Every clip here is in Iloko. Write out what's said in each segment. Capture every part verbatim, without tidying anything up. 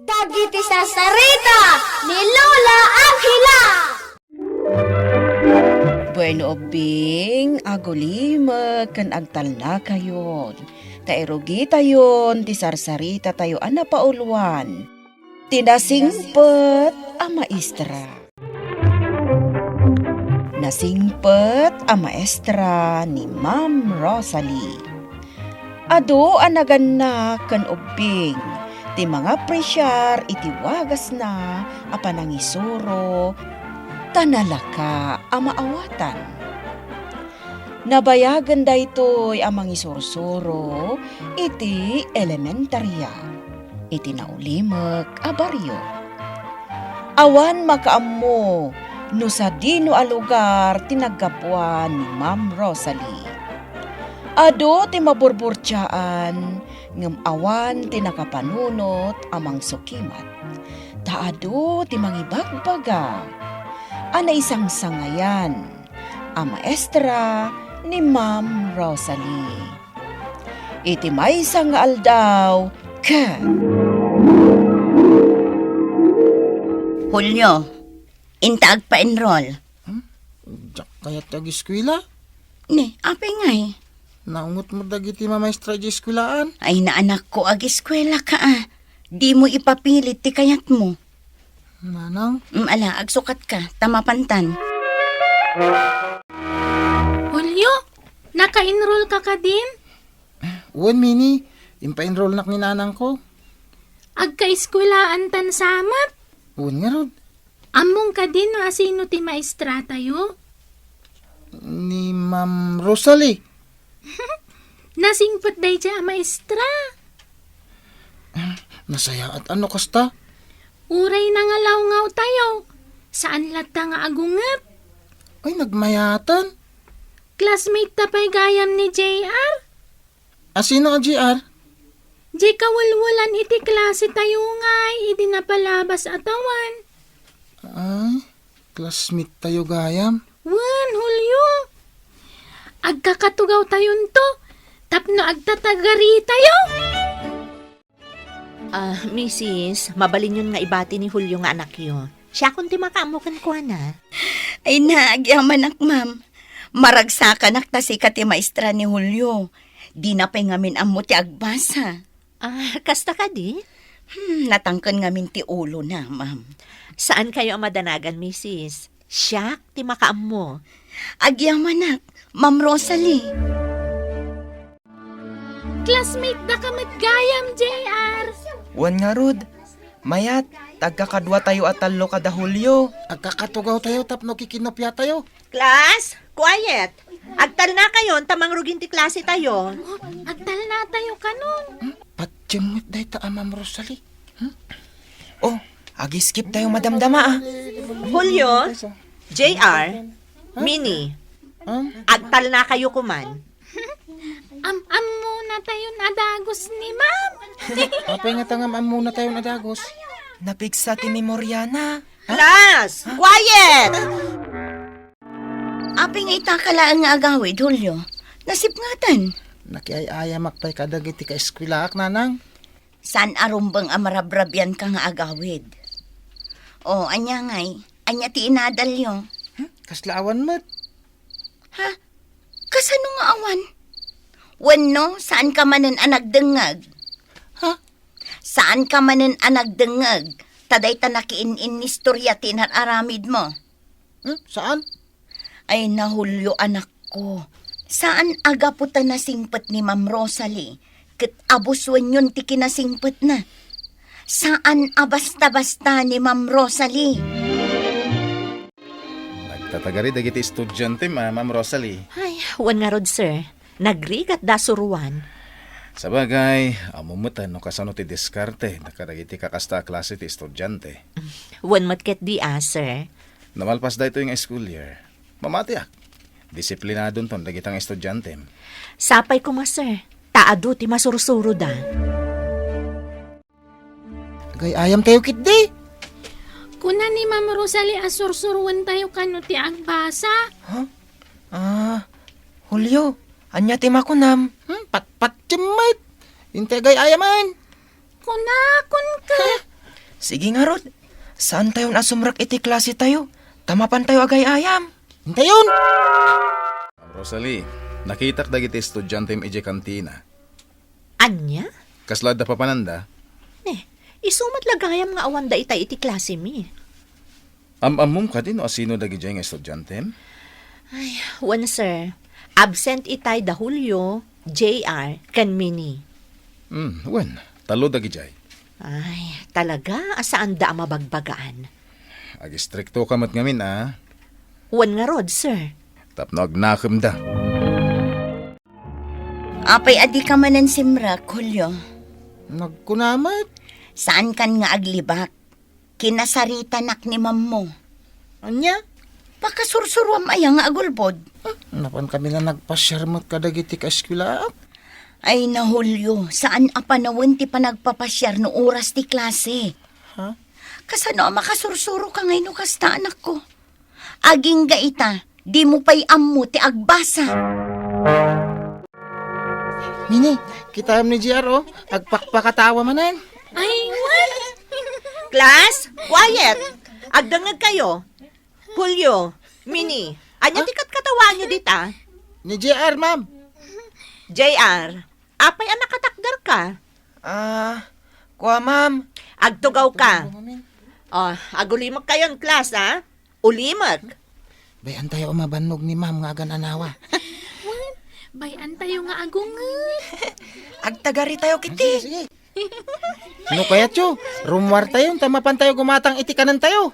Dagiti sarsarita ni Lola Angela. Bueno, ubbing, agulimek ken agtalnakayon, ta irugitayon ti sarsaritatayo a napauluan, ti nasingpet a maestra. Nasingpet a maestra ni Ma'am Rosalie. Adu a nagannak ken ubbing ti mangapresiar iti wagasna a panangisuro, ta nalaka a maawatan. Nabayagen daytoy a mangisursuro iti elementaria, iti naulimek a barrio. Awan makaammo no sadino a lugar ti naggapuan ni Ma'am Rosalie. Adu ti maburburtiaan, ngem awan ti nakapanunot a mangsukimat. Ta adu ti mangibagbaga a naisangsangayan a maestra ni Ma'am Rosalie. Iti maysa nga aldaw, ket Julio, inta agpa-enroll. Hmm? Diak kayat ti agiskwela? Ni, apay ngay? Naungot mo dagiti mamaestra di eskwelaan? Ay, naanakko, agiskwela ka, ah. Di mo ipapilit ti kayat mo. Nanang? Mm, ala, agsukat ka, ta mapantan. Julio, naka-enroll ka kadin? Wen, Mini, impa-enrollnak ni nanangko. Agkaeskwelaantan sa met? Wen ngarud. Ammom kadin no asino ti maestratayo? Ni Ma'am Rosalie. Nasingpet daydiay a maestra. Nasayaat a no kasta. Uray nangalawngaw tayo. Saan latta nga agunget. Ay, nagmayatan. Classmate ta pay gayam ni J R. Asino a J R? Jay kawelwelan iti klase tayo ngay idi napalabas a tawen. Ay, classmate tayo gayam. Wen, Julio. Agkakatugaw tayonto tapno agtatagari tayo. Ah, misis, mabalinyon nga ibati ni Julio nga anakyo. Siakon ti makaammo kenkuana. Ay na, agyamanak, ma'am. Maragsakanak ta sika ti maestra ni Julio. Dina pay ngamin ammo ti agbasa. Ah, kasta kadi? Hmm, natangken ngamin ti ulona, ma'am. Saan kayo a madanagan, misis. Siak ti makaammo. Agyamanak, Ma'am Rosalie. Classmate da ka met gayam, J R. Wen ngarud, mayat, ta agkakadua tayo a tallo kada Julio. Agkakatugaw tayo tapno kikinopia tayo. Class, quiet! Agtalna kayon ta mangrugin ti klase tayo. Oh, agtalna tayo kanon. Hmm? Patiem met dayta a Ma'am Rosalie. Hmm? Oh, ag-skip tayo madamdama, ah. Julio, J R, Mini, agtalna kayo kuman. Am-ammona tayon a dagus ni Ma'am. Apay nga ta ngam-ammona tayon a dagus? Napigsa ti memoriana. Class, quiet! Apay nga ita ka laeng nga agawid, Julio? Nasipngetan. Nakiay-ayamak pay kadagiti kaeskuelaak, nanang. Saan a rumbeng a marabrabian ka nga agawid. O, ania ngay? Ania ti inadalyo? Hmm? Kasla awan met. Ha? Kasano nga awan? Wenno, saan ka manen a nagdengngeg? Ha? Saan ka manen a nagdengngeg? Ta dayta nakiin-innistoria ti inar-aramid mo. Hmm? Saan? Ay, na Julio, anakko. Saan a gapu ta nasingpet ni Ma'am Rosalie, ket abusuenyon ti kinasingpetna. Saan a basta-basta ni Ma'am Rosalie. Nagtatagari dagiti estudiantem, ah, Ma'am Rosalie. Ay, wen ngarud, sir. Nagrigat da suruan. Sabagay, ammo met no kasano ti diskarte da kadagiti kakasta a klase ti estudiante. Wen met ketdi, ah, sir. Namalpas daytoy nga school year, mamatiak. Disiplinadonton dagita nga estudiantem. Sapay koma, sir, ta adu ti masursuroda. Agay-ayam tayo ketdi. Kuna ni Ma'am Rosalie a sursuroen tayo kano ti agbasa. Ha? Ah, Julio, ania ti makunam? Hmm, patpatiem met. Intay agay-ayamen. Kunakon ka. Sige ngarud, saantayon a sumrek iti klasetayo, ta mapantayo agay-ayam. Intayon! Rosalie, nakitak dagiti estudiantem idiay kantina. Ania? Kasla adda papananda? Ne, isu met la gayam nga awanda itay iti klasemi. Am-ammom kadi no asino dagidiay nga estudiantem? Ay, wen, sir. Absent itay da Julio, J R, ken Mini. Hmm, wen, tallo dagidiay. Ay, talaga a saanda a mabagbagaan. Agistriktoka met ngamin, a? Wen ngarud, sir. Tapno agnakemda. Apay a dika manen simrek, Julio? Nagkuna met. Saankan nga aglibak. Kinasaritanak ni mammo. Ania? Pakasursuruam aya nga agulbod? Ah, napan kami la nagpasiar met kadagiti kaeskuelaak. Ay na, Julio, saan a panawen ti panagpapasiar no oras ti klase. Ha? Kasano a makasursuroka ngay no kasta, anakko? Agingga ita, dimo pay ammo ti agbasa. Mini, kitaem ni J R, o. Agpakpakatawa manen. Ay, what? Class, quiet! Agdengngeg kayo. Julio, Mini, ania ti katkatawaanyo dita? Ni J R, ma'am. J R, apay a nakatakderka? Ah, kua, ma'am. Agtugawka. O, agulimek kayon, class, a? Ulimek. Bay-antayo a mabannog ni ma'am nga agan-anawa. Wen, bay-antayo nga agungget. Agtagaritayo kiti. Sige, sige. No kayatyo, rummuartayon ta mapantayo gumatang iti kanentayo.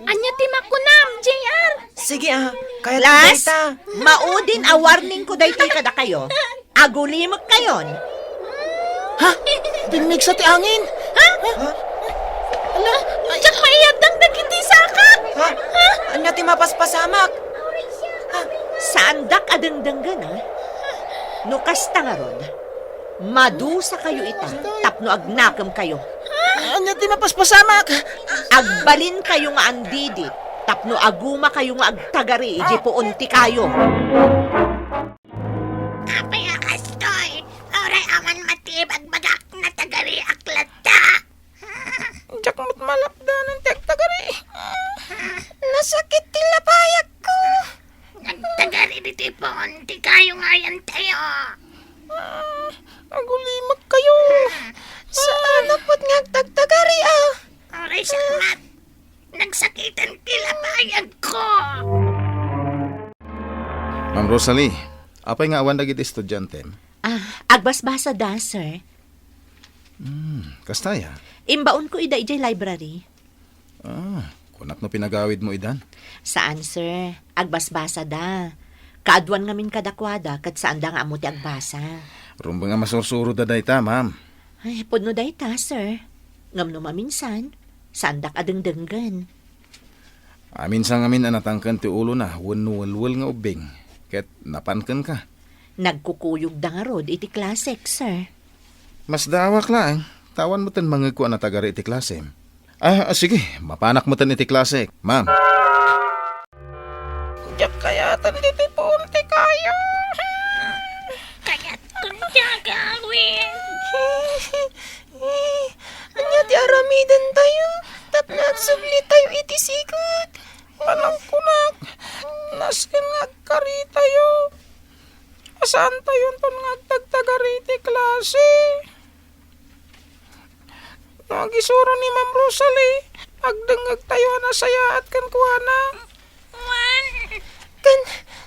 Ania ti makunam, J R? Sige, a, kayatko dayta. Class, maudin a warningko daytoy kadakayo. Agulimek kayon. Ha? Pimmigsa ti angin? Ha? Ha? Ala, ay. Diak maiyaddang dagiti sakak. Ha? Ania ti mapaspasamak? Saandak a dengdenggen, a? No kasta ngarud, madusakayo ita tapno agnakemkayo. Ania ti mapaspasamak? Agbalinkayo nga andidi tapno agumakayo nga agtagari idiay puon ti kayo. Apay a kastoy? Uray awan met ti ibagbagak, natagariak latta. Diak met malapdanan ti agtagari. Nasakit ti lapayagko. Nagtagari ditoy puon ti kayo nga ayantayo. Ah, agulimek kayo. Saanak met nga agtagtagari, a. Uray siak met. Nagsakiten ti lapayagko. Ma'am Rosalie, apay nga awan dagiti estudiantem? Ah, agbasbasada, sir. Hmm, kasta aya? Imbaonko ida idiay library. Ah, kunak no pinagawidmo idan? Saan, sir. Agbasbasada. Kaaduan ngamin kadakuada ket saanda nga ammo ti agbasa. Rumbeng a masursuroda dayta, ma'am. Ay, pudno dayta, sir. Ngem no maminsan, saandak a dengdenggen. Aminsan ngamin a natangken ti ulona wenno welwel nga ubbing, ket napan kenka. Nagkukuyogda ngarud iti klasek, sir. Masdaawak laeng, ta awan metten mangegko a natagari iti klasem. Ah, ah, sige, mapanak metten iti klasek, ma'am. Diak kayaten ditoy puon ti kayo. Kayatkon ti agawid. Ania ti aramidentayo tapno agsublitayo iti sigud? Panagkunak, nasken nga agkaritayo. Saantayonton nga agtagtagari iti klase. No agisuro ni Ma'am Rosalie, agdengngegtayo a nasayaat kenkuana. Wen. Ken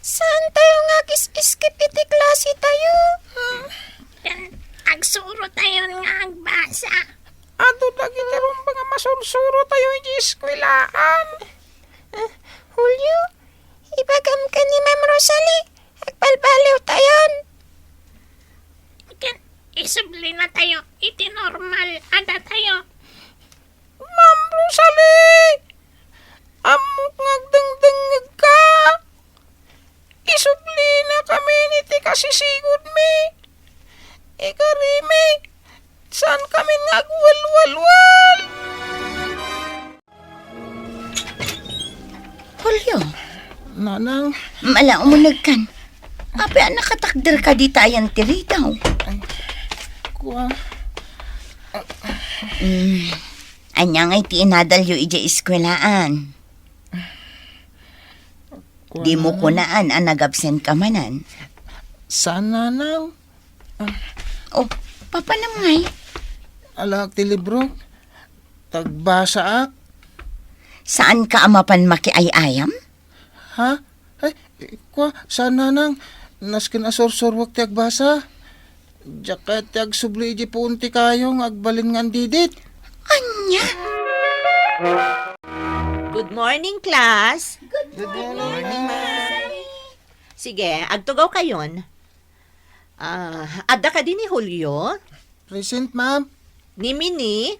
saantayo nga agis-iskip iti klasetayo? Ken agsurotayon nga agbasa. Adu dagiti rumbeng a masursurotayo iti eskuelaan. Eh, Julio, ibagam ken ni Ma'am Rosalie, agbalbaliwtayon. Ken isublinatayo iti normal a datayo. Ma'am Rosalie, ammok nga agdengdengngegka. Isublinakamin iti kasisigudmi. Ikarimi, saankamin nga agwalwalwal. Julio. Nanang. Mala, umunegkan. Apay a nakatakderka dita ayan ti ridaw? Ay, kua. Mm. Ania ngay ti inadalyo idiay eskuelaan? Dimo kunaan a nagabsent ka manen? Saan, nanang. Oh, papanam ngay? Alaak ti libro. Tagbasaak. Saan ka a mapan makiay-ayam? Ha? Ay, kua, saan, nanang. Nasken a sursuruek ti agbasa. Diak kayat ti agsubli iti puon ti kayo nga agbalin nga andidit. Ania? Good morning, class. Good morning, ma'am. Sige, agtugaw kayon. Ah, adda kadi ni Julio? Present, ma'am. Ni Mini?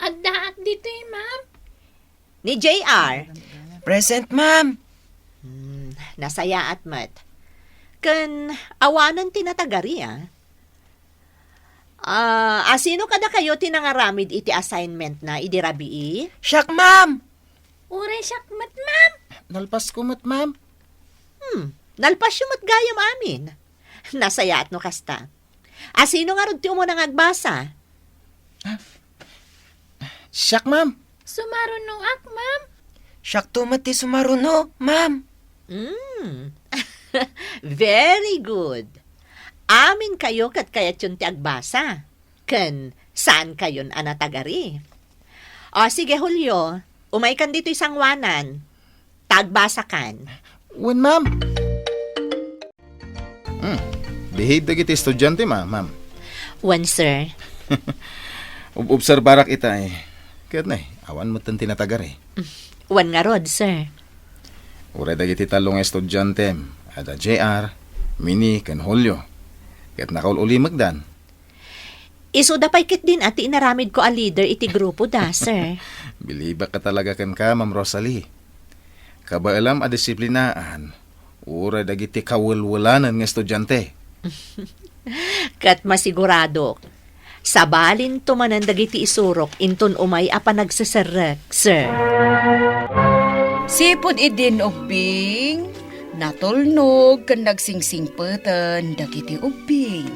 Addaak ditoy, ma'am. Ni J R? Present, ma'am. Hmm, nasayaat met. Ken awanen ti natagari, ah. Ah, asino kadakayo ti nangaramid iti assignment na idi rabii? Siak, ma'am. Uray siak met, ma'am. Nalpasko met, ma'am. Hmm, nalpasyo met gayam amin. Nasayaat no kasta. Asino ngarud ti umuna nga agbasa? Siak, ma'am. Sumarunoak, ma'am. Siakto met ti sumaruno, ma'am. Mm. Very good. Amin kayo ket kayatyon ti agbasa. Ken saan kayon a natagari. O, sige, Julio. Umaykan ditoy sanguanan. Tagbasakan. Wen, ma'am. Hmm. Behave dagiti estudiante, ma-, ma'am. Wen, sir. Ob-, obserbarak ita, eh. Ket nay, awan metten ti natagari. Wen ngarud, sir. Uray dagiti tallo nga estudiantem, adda J R, Mini, ken Julio. Ket nakaul-ulimekdan. Isuda pay ketdin a ti inaramidko a leader iti grupoda, sir. Bilibak ka talaga kenka, Ma'am Rosalie. Kabaelam a disiplinaan, uray dagiti kawelwelanen nga estudiante. Ket masiguradok, sabalinto manen dagiti isurok inton umay a panagseserrek, sir. Sipud idin ubbing, natulnog ken nagsingsingpeten dagiti ubbing,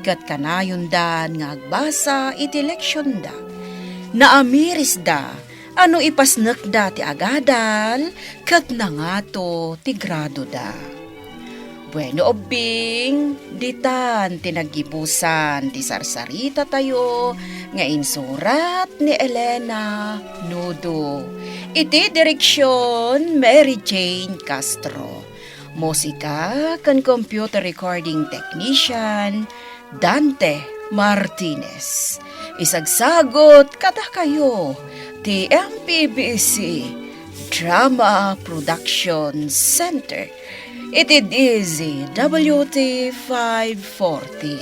ket kanayondan nga agbasa iti leksionda. Naamirisda a no ipasnekda ti agadal ket nangato ti gradoda. Bueno, ubbing, ditan ti naggibusan ti sarsaritatayo nga insurat ni Elena Nudo. Iti direksion, Mary Jane Castro. Musika ken computer recording technician, Dante Martinez. Isagsagut kadakayo ti M P B C Drama Production Center iti D Z W T five forty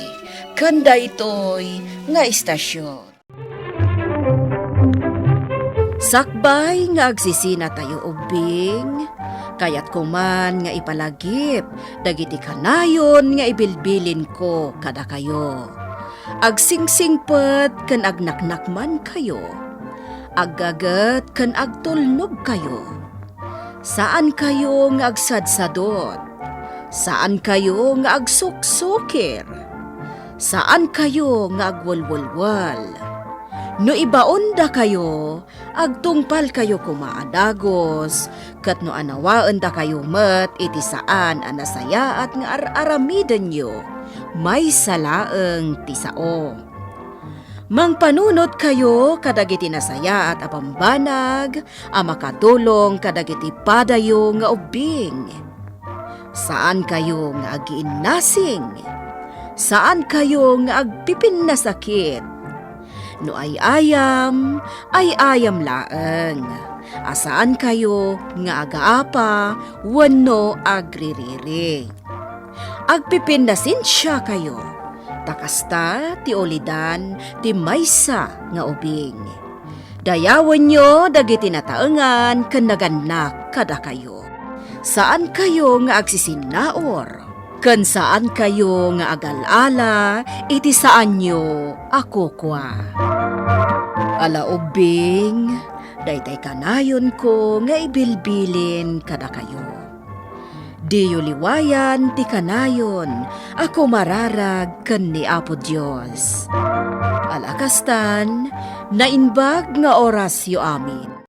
ken daytoy nga istasyon. Sakbay nga agsisinatayo ubbing, kayatko man nga ipalagip dagiti kanayon nga ibilbilinko kadakayo. Agsingsingpet ken agnaknakmankayo. Aggaget ken agtulnogkayo. Saankayo nga agsadsadot. Saankayo nga agsuksukir. Saankayo nga agwelwelwel. No ibaondakayo, agtungpalkayo koma a dagus, ket no anawaendakayo met iti saan a nasayaat nga ar-aramidenyo, maysa laeng ti sao. Mangpanunotkayo kadagiti nasayaat a bambanag a makatulong kadagiti padayo nga ubbing. Saankayo nga agiinnasing. Saankayo nga agpipinnasakit. No ay-ayam, ay-ayam laeng. A saankayo nga agaapa wenno agririri. Agpipinnasensiakayo, ta kasta ti ulidan ti maysa nga ubing. Dayawenyo dagiti nataengan ken nagannak kadakayo. Saankayo nga agsisinnaur, ken saankayo nga agal-ala iti saanyo a kukua. Ala ubbing, daytay kanayonko nga ibilbilin kadakayo. Diyo liwayan ti kanayon a kumararag ken ni Apo Dios. Ala kastan, Naimbag nga orasyo amin.